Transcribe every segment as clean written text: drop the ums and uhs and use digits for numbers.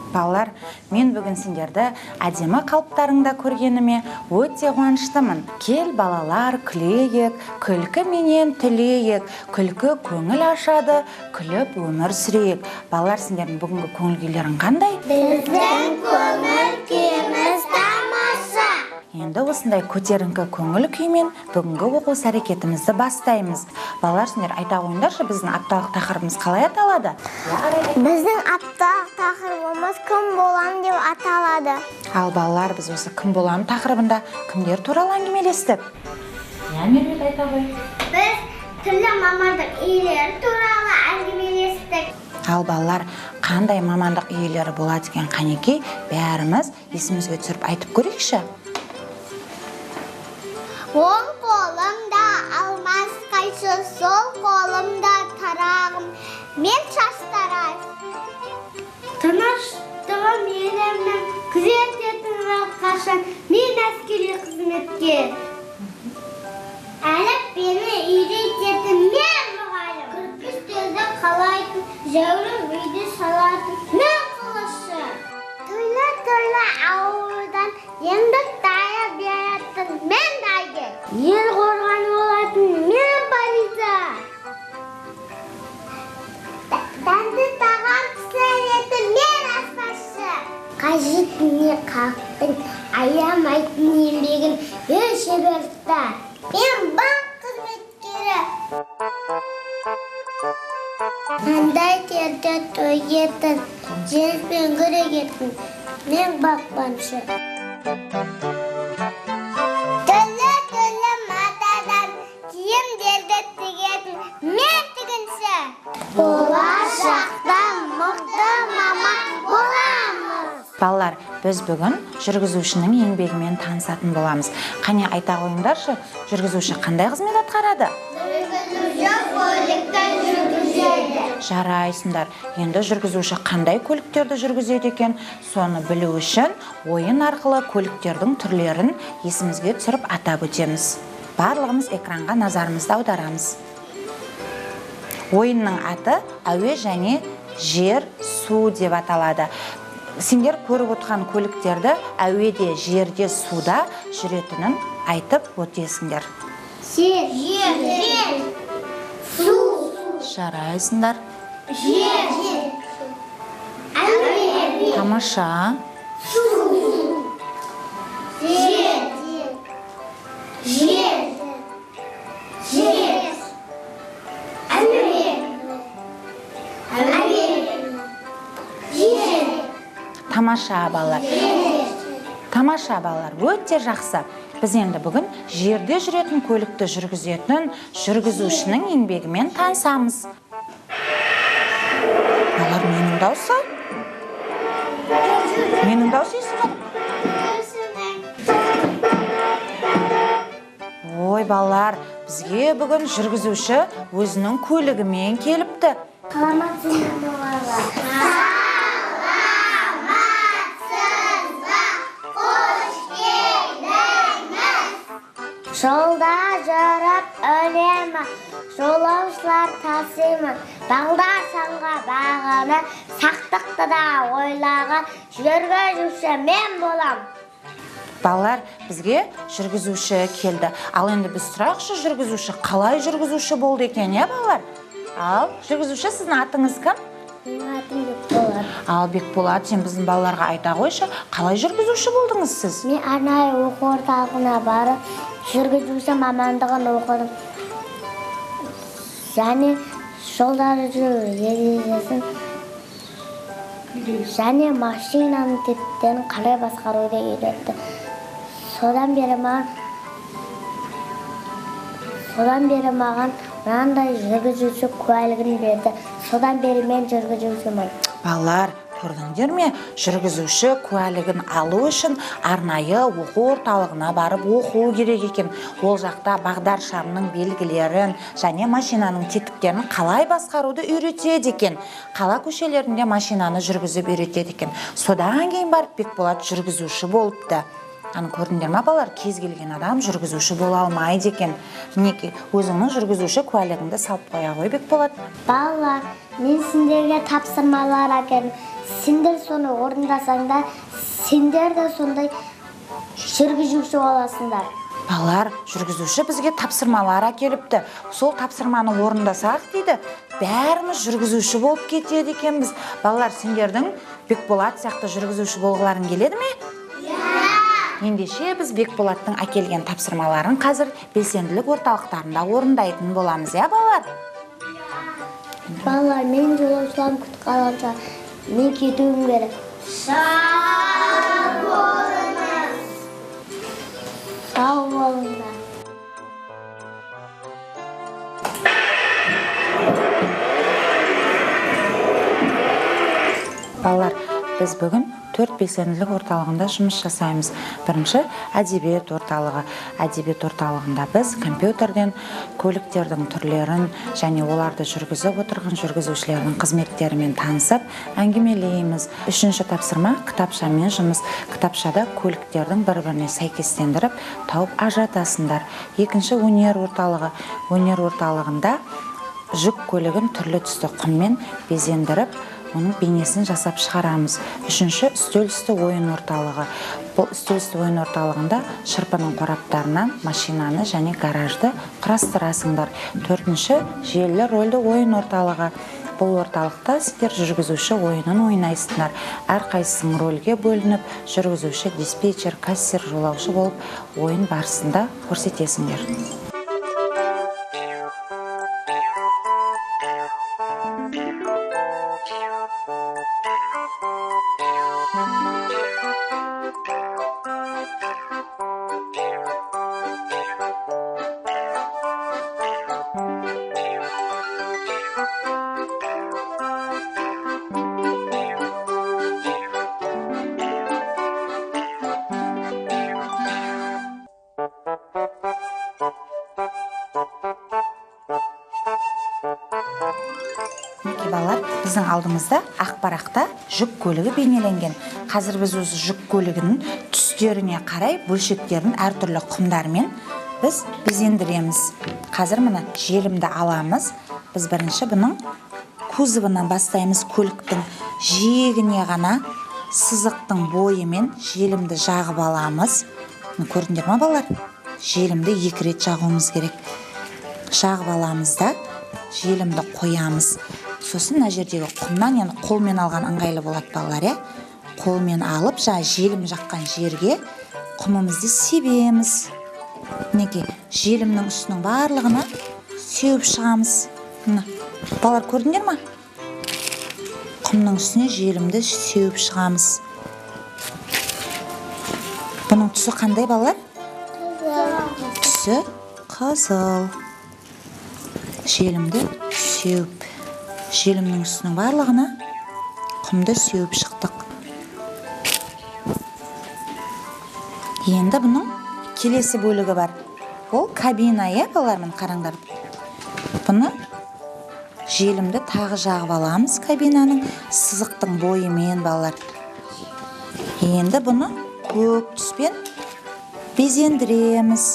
Балалар, мен бүгін сендерді әдемі қалыптарыңда көргеніме өте қуаныштымын. Кел, балалар, күлейік, күлкі менен түлейік, күлкі көңіл ашады, күліп өмір сүрейік. Балалар, сендердің бүгінгі көңіл күйлерің қандай? Біздің көңіл күйіміз тамаша. Енді осындай көтеріңкі көңіл күймен бүгінгі оқу іс-әрекетімізді бастаймыз. Балалар, сендер айта қойыңдаршы, біздің апталық тақырыбымыз қалай аталады? Біздің апталық тақырыбымыз кім болам деп аталады. Ал балалар, біз осы кім болам тақырыбында кімдер туралы әңгімелестік? Иә, Меруерт, айта ғой. Біз түрлі мамандық иелері туралы әңгімелестік. Ал балалар, қандай мамандық иелері болады екен, қанекей, бәріміз есімізге түсіріп айтып көрейікші. Оң қолымда алмас қайшы, сол қолымда тарағым, мен шаштараз. Тыныштығым елімнің күзететін қашан, мен әскери қызметкер. Әліппені үйрететін мен мұғалім. Кірпіштерді қалайтын, жәурім үйді салатын, мен қылышшы. Түрлі-түрлі аурудан емді таяп беретін мен дәрігер. Ел қорғаны болатын мен полиция. Дәмді тағам пісіретін мен аспазшы. Қажетіне халықтың аямайтын еңбегін ел шебер ұстар. Мен банк қызметкері. Қандай терді төгетін, жеңіспен күрегетін мен бақбаншы. Түрлі-түрлі матадан киімдерді тігетін мен тігінші. Болашақта мықты маман боламыз. Балалар, біз бүгін жүргізушінің еңбегімен танысатын боламыз. Қане, айта қойыңдаршы, жүргізуші қандай қызмет атқарады? Жүргізуші көлікті жүргізеді. Жарайсыңдар. Енді жүргізуші қандай көліктерді жүргізеді екен, соны білу үшін ойын арқылы көліктердің түрлерін есімізге түсіріп атап өтеміз. Барлығымыз экранға назарымызды аударамыз. Ойынның аты әуе және жер, су деп аталады. Сендер көріп отырған көліктерді әуеде, жерде, суда жүретінін айтып өтесіңдер. Жер, жер, жер, су. Жарайсыңдар. Жер, жер, әуе, Тамаша. Су. Жер, жер, жер, әуе, әуе, жер. Тамаша, балалар. Тамаша, балалар, өте жақсы. Біз енді бүгін жерде жүретін көлікті жүргізетін жүргізушінің еңбегімен танысамыз. Балалар, менің дауысы? Менің дауысы естіліп? Ой, балалар, бізге бүгін жүргізуші өзінің көлігімен келіпті. Саламатсыз ба, балалар? Жолда жүріп өлемін, жолаушылар тасимын, бағдаршамға бағынып, сақтықты да ойлаған жүргізуші мен болам. Балалар, бізге жүргізуші келді. Ал енді біз сұрайықшы, жүргізуші қалай жүргізуші болды екен, иә, балалар? Ал, жүргізуші, сіздің атыңыз кім? Менің атым Бекболат. Ал, Бекболат, сен біздің балаларға айта қойшы, қалай жүргізуші болдыңыз сіз? Мен арнайы оқу орталығына барып, жүргізуші мамандығын оқыдым. Және жолда жүру ережесін және машинаның тетіктерін қалай басқаруды үйретті. Содан бері маған мынандай жүргізуші куәлігін берді. Содан бері мен жүргізушімін. Балалар, көрдіңдер ме? Жүргізуші куәлігін алу үшін арнайы оқу орталығына барып оқу керек екен. Ол жақта бағдаршамның белгілерін және машинаның тетіктерін қалай басқаруды үйретеді екен. Қала көшелерінде машинаны жүргізіп үйретеді екен. Содан кейін барып Бекболат жүргізуші болыпты. Аны көрдіңдер ма, балалар, кез келген адам жүргізуші бола алмайды екен. Мінекей, өзіңнің жүргізуші куәлігіңді салып қоя ғой, Бекболат. Балалар, мен сендерге тапсырмалар әкелдім. Сендер соны орындасаңдар, сендер де сондай жүргізуші боласыңдар. Балалар, жүргізуші бізге тапсырмалар әкеліпті. Сол тапсырманы орындасақ дейді, бәріміз жүргізуші болып кетеді екенбіз. Балалар, сендердің Бекболат сияқты жүргізуші болғыларың келеді ме? Иә! Ендеше біз Бекболаттың әкелген тапсырмаларын қазір белсенділік орталықтарында орындайтын боламыз, иә, балалар? Балалар, мен жолаушыларым күтіп қалғанша мен кетуім керек. Сау болыңыз. Сау болыңдар. Балалар, біз бүгін 4 белсенділік орталығында жұмыс жасаймыз. Бірінші, әдебиет орталығы. Әдебиет орталығында біз компьютерден көліктердің түрлерін және оларды жүргізіп отырған жүргізушілердің қызметтерімен танысып, әңгімелейміз. Үшінші тапсырма кітапшамен жұмыс. Кітапшада көліктердің бір-біріне сәйкестендіріп, тауып ажыратасыңдар. Екінші, өнер орталығы. Өнер орталығында жүк көлігін түрлі түсті құммен безендіріп, оның бейнесін жасап шығарамыз. Үшінші, үстел үсті ойын орталығы. Бұл үстел үсті ойын орталығында шырпының қораптарынан машинаны және гаражды құрастырасыңдар. Төртінші, желілі рөлді ойын орталығы. Бұл орталықта сіздер жүргізуші ойынын ойнайсыңдар. Әрқайсысың рөлге бөлініп, жүргізуші, диспетчер, кассир, жолаушы болып ойын барысында көрсетесіңдер. Балалар, біздің алдымызда ақ парақта жүк көлігі бейнеленген. Қазір біз осы жүк көлігінің түстеріне қарай бөлшектерін әртүрлі құмдармен біз безендіреміз. Қазір мына желімді аламыз. Біз бірінші бұның кузовынан бастаймыз. Көліктің жиегіне ғана сызықтың бойымен желімді жағып аламыз. Міне, көрдіңдер ма, балалар? Желімді екі рет жағуымыз керек. Жағып аламыз да желімді қоямыз. Сосын мына жердегі құмнан, енді қолмен алған ыңғайлы болады, балалар, иә? Қолмен алып, жаңа желім жаққан жерге құмымызды себеміз. Мінекей, желімнің үстінің барлығына сеуіп шығамыз. Мына, балалар, көрдіңдер ма? Құмның үстіне желімді сеуіп шығамыз. Бұның түсі қандай, балалар? Түсі қызыл. Желімді сеуіп, желімнің үстінің барлығына құмды сеуіп шықтық. Енді бұның келесі бөлігі бар. Ол кабина, иә, балалар, міне қараңдар. Бұны желімді тағы жағып аламыз кабинаның сызықтың бойымен, балалар. Енді бұны көк түспен безендіреміз.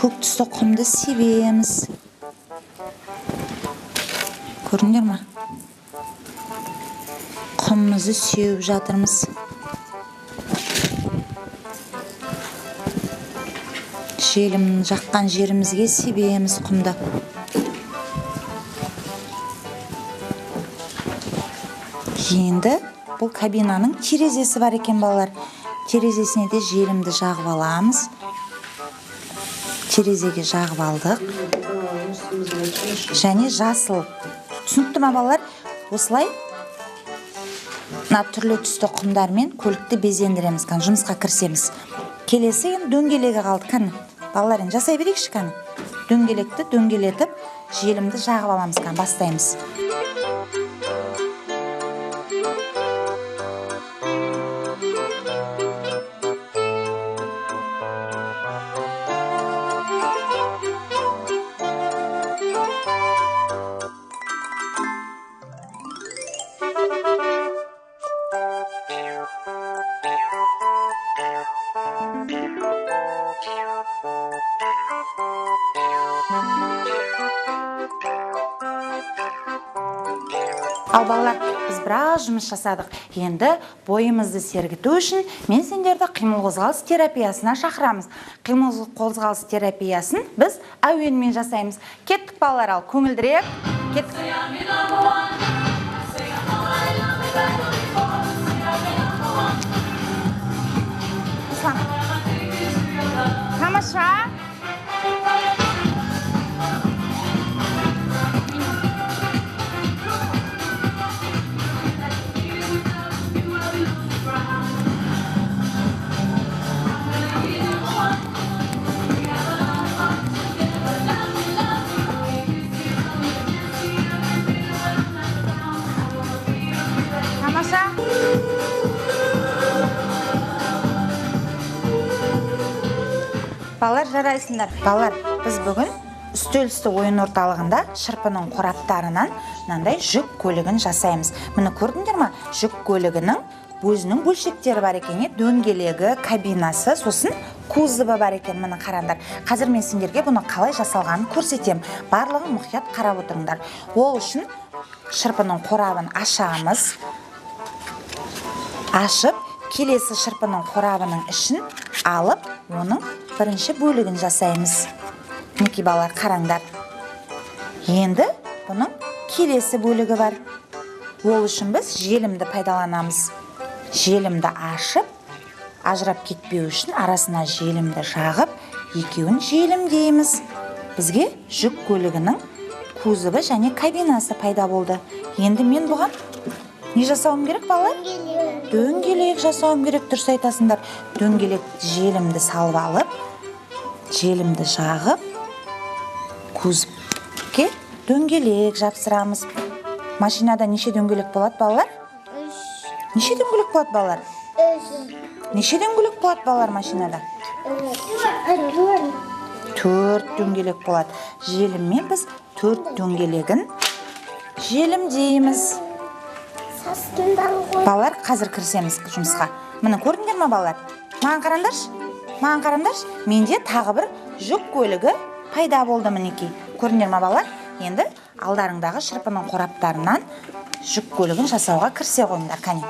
Көк түсті құмды себеміз. Көрдіңдер ма? Құмымызды сеуіп жатырмыз. Желім жаққан жерімізге себеміз құмды. Енді бұл кабинаның терезесі бар екен, балалар. Терезесіне де желімді жағып аламыз. Терезеге жағып алдық. Және жасыл. Түсінікті ма, балалар? Осылай мына түрлі түсті құмдармен көлікті безендіреміз. Кәні, жұмысқа кірісеміз. Келесі енді дөңгелегі қалды. Кәні, балалар, енді жасай берейікші, кәні. Дөңгелекті дөңгелетіп, желімді жағып аламыз, кәні, бастаймыз. Ал балалар, біз біраз жұмыс жасадық. Енді бойымызды сергіту үшін мен сендерді қимыл қозғалыс терапиясына шақырамыз. Қимыл қозғалыс терапиясын біз әуенмен жасаймыз. Кеттік балалар, ал көңілдірек. Кеттік. Руслан. Тамаша. Тамаша. Балалар, жарайсыңдар. Балалар, біз бүгін үстел үсті ойын орталығында шырпының қораптарынан мынандай жүк көлігін жасаймыз. Міне көрдіңдер ма? Жүк көлігінің өзінің бөлшектері бар екен, дөңгелегі, кабинасы, сосын кузовы бар екен. Міне қараңдар. Қазір мен сендерге бұны қалай жасалғанын көрсетемін. Барлығын мұқият қарап отырыңдар. Ол үшін шырпының қорабын ашамыз. Ашып, келесі шырпының қорабының ішін алып, оның бірінші бөлігін жасаймыз. Мінекей балалар, қараңдар. Енді бұның келесі бөлігі бар. Ол үшін біз желімді пайдаланамыз. Желімді ашып, ажырап кетпеу үшін арасына желімді жағып, екеуін желімдейміз. Бізге жүк көлігінің кузовы және кабинасы пайда болды. Енді мен бұған не жасауым керек, балалар? Дөңгелек жасауым керек, дұрыс айтасыңдар. Дөңгелек желімді салып алып, желімді жағып, кузовке дөңгелек жапсырамыз. Машинада неше дөңгелек болады, балалар? 3. Неше дөңгелек болады, балалар? 3. Неше дөңгелек болады, балалар, машинада? 4. 4 дөңгелек болады. Желіммен біз 4 дөңгелегін желімдейміз. Балалар, қазір кірісеміз жұмысқа. Міне көрдіңдер ма, балалар? Маған қараңдаршы. Маған қараңдаршы. Менде тағы бір жүк көлігі пайда болды мінекей. Көрдіңдер ма, балалар? Енді алдарыңдағы шырпының қораптарынан жүк көлігін жасауға кірісе қойыңдар, кәне.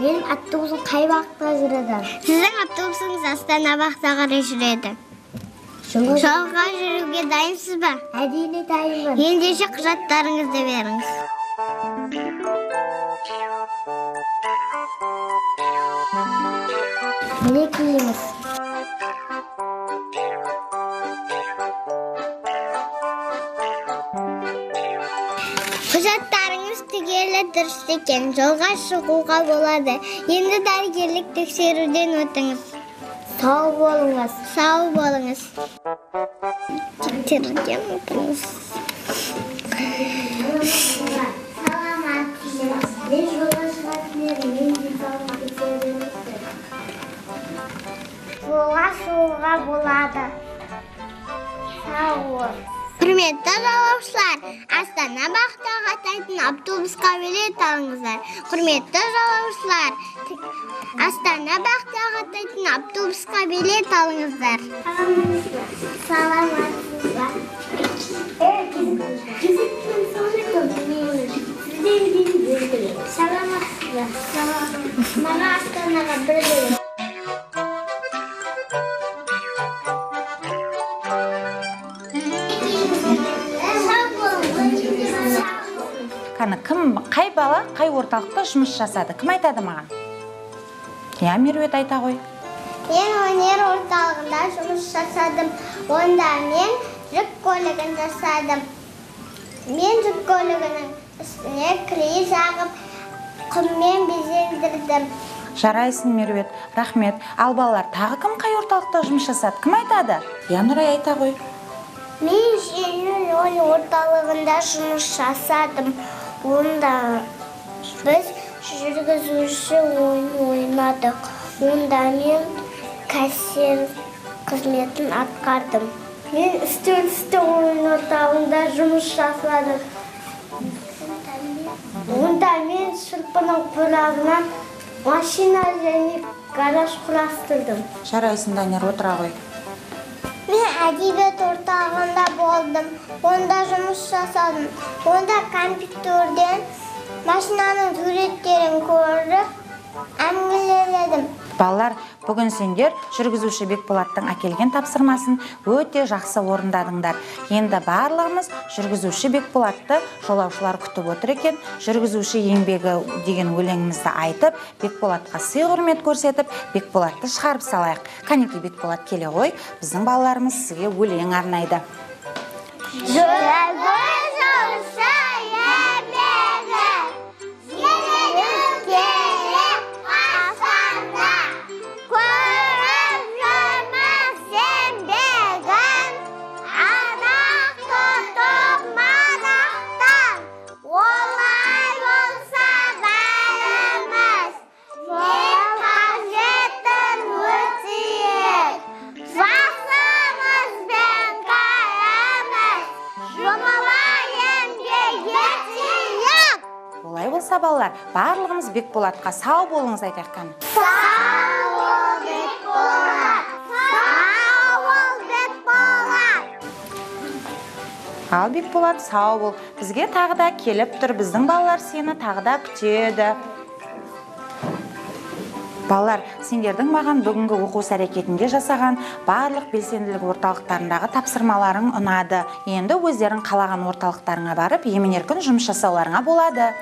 Менің автобусым қай бағытта жүреді? Сіздің автобусыңыз Астана бағытқа қарай жүреді. Жолға жүруге дайынсыз ба? Әрине дайынмын. Ендеше құжаттарыңызды беріңіз. Мінекейіңіз. Құжаттарыңыз түгелі дұрыс екен, жолға шығуға болады. Енді дәрігерлік тексеруден өтіңіз. Сау болыңыз. Сау болыңыз. Тексеруден өтіңіз. Мен жолға шығатын едім, мен денсаулық тексеруден өттім. Жолға шығуға болады. Сау бол. Құрметті жолаушылар, Астана бағытқа қатынайтын автобусқа билет алыңыздар. Құрметті жолаушылар, Астана бағытқа қатынайтын автобусқа билет алыңыздар. Саламатсыз ба? Саламатсыз ба? Маған Астанаға бір билет. Кәні, кім, қай бала, қай орталықта жұмыс жасады? Кім айтады маған? Иә, Меруерт айта ғой. Мен өнер орталығында жұмыс жасадым. Онда мен жүк көлігін жасадым. Мен жүк көлігінің үстіне клей жағып, құммен безендірдім. Жарайсың, Меруерт, рахмет. Ал балалар, тағы кім қай орталықта жұмыс жасады? Кім айтады? Иә, Нұрай, айта ғой. Мен жеңіл ойын орталығында жұмыс жасадым. Онда біз жүргізуші ойын ойнадық. Онда мен кассир қызметін атқардым. Мен үстел үсті ойын орталығында жұмыс жасадым. Онда мен шырпының қорабынан машина және гараж құрастырдым. Жарайсың, Данияр, отыра ғой. Мен әдебиет орталығында болдым. Онда жұмыс жасадым. Онда компьютерден машинаның суреттерін көріп, әңгімеледім. Балалар, бүгін сендер жүргізуші Бекболаттың әкелген тапсырмасын өте жақсы орындадыңдар. Енді барлығымыз жүргізуші Бекболатты жолаушылар күтіп отыр екен. Жүргізуші еңбегі деген өлеңімізді айтып, Бекболатқа сый құрмет көрсетіп, Бекболатты шығарып салайық. Кәнекей, Бекболат, келе ғой, біздің балаларымыз сізге өлең арнайды. Жүргізуші еңбегі, керек қашанда, көріп жүрміз еңбегін, ардақ тұтып мадақтан. Олай болса бәріміз не қажетін өтейік. Жасымыз бен кәріміз жұмыла еңбек етейік. Олай болса, балалар, барлығымыз Бекболатқа сау болыңыз айтайық, кәні. Сау бол, Бекболат! Сау бол, Бекболат! Ал, Бекболат, сау бол. Бізге тағы да келіп тұр. Біздің балалар сені тағы да күтеді. Балалар, сендердің маған бүгінгі оқу іс-әрекетінде жасаған барлық белсенділік орталықтарындағы тапсырмаларың ұнады. Енді өздерің қалаған орталықтарыңа барып, емін-еркін жұмыс жасауларыңа болады.